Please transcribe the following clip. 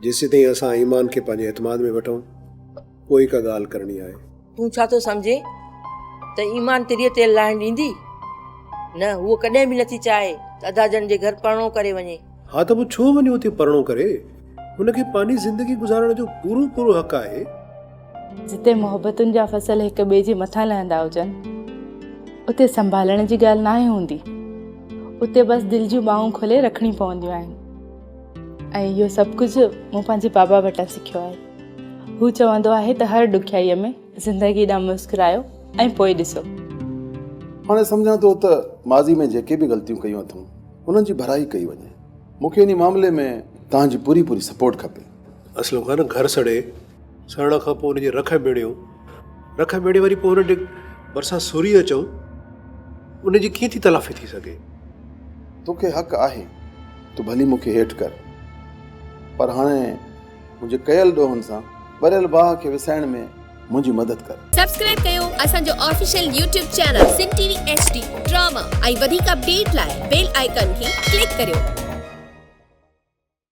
جيسيتائين اسان ايمان کي پنهنجي اعتماد ۾ وٺون، پوء ئي ڪا ڳالهه ڪرڻي آهي. تون ڇا ٿو سمجهين ته ايمان تريء تيل لاهڻ ڏيندي؟ نه، هوء ڪڏهن به نٿي چاهي ته ادا جن جي گهر پرڻو ڪري وڃي. ها ته پوء ڇو وڃي اتي پرڻو ڪري؟ هن کي پنهنجي زندگي گذارڻ جو پورو پورو حق آهي. جتي محبتن جا فصل هڪ ٻئي جي مٿان لهندا هجن، اتي سنڀالڻ جي ڳالهه ناهي هوندي. اتي بس دل جون ٻانهون کولي رکڻيون پونديون آهن. ۽ اهو سڀ ڪجهه مون پنهنجي بابا وٽان سکيو آهي. هو چوندو آهي ته هر ڏکيائيء ۾ زندگي ڏانهن مسڪرايو ۽ پوء ڏسو. هاڻي سمجهان ٿو ته ماضي ۾ جيڪي به غلطيون ڪيون اٿئون، انهن جي ڀرائي ڪئي وڃي. مون کي انهي معاملي ۾ توهان جي پوري پوري سپورٽ کپي. اسلم خان گهر سڙي، سڙڻ کان پوء ان جي رک ميڙيون، رک ميڙي وري پوء ان جي ڀرسان سوري اچون، ان جي ڪيئن ٿي تلافي ٿي سگهي؟ توکي حق آهي، تون ڀلي مون کي هيٺ ڪر، پر هاڻي منهنجي ڪيل ڏوهن سان ٻريل باهه کي وسائڻ ۾ منهنجي مدد ڪر. سبسڪرائب ڪيو اسان جو official YouTube channel Sindh T V H D drama ۽ وڌيڪ اپڊيٽ لاء بيل آئيڪان کي ڪلڪ ڪريو.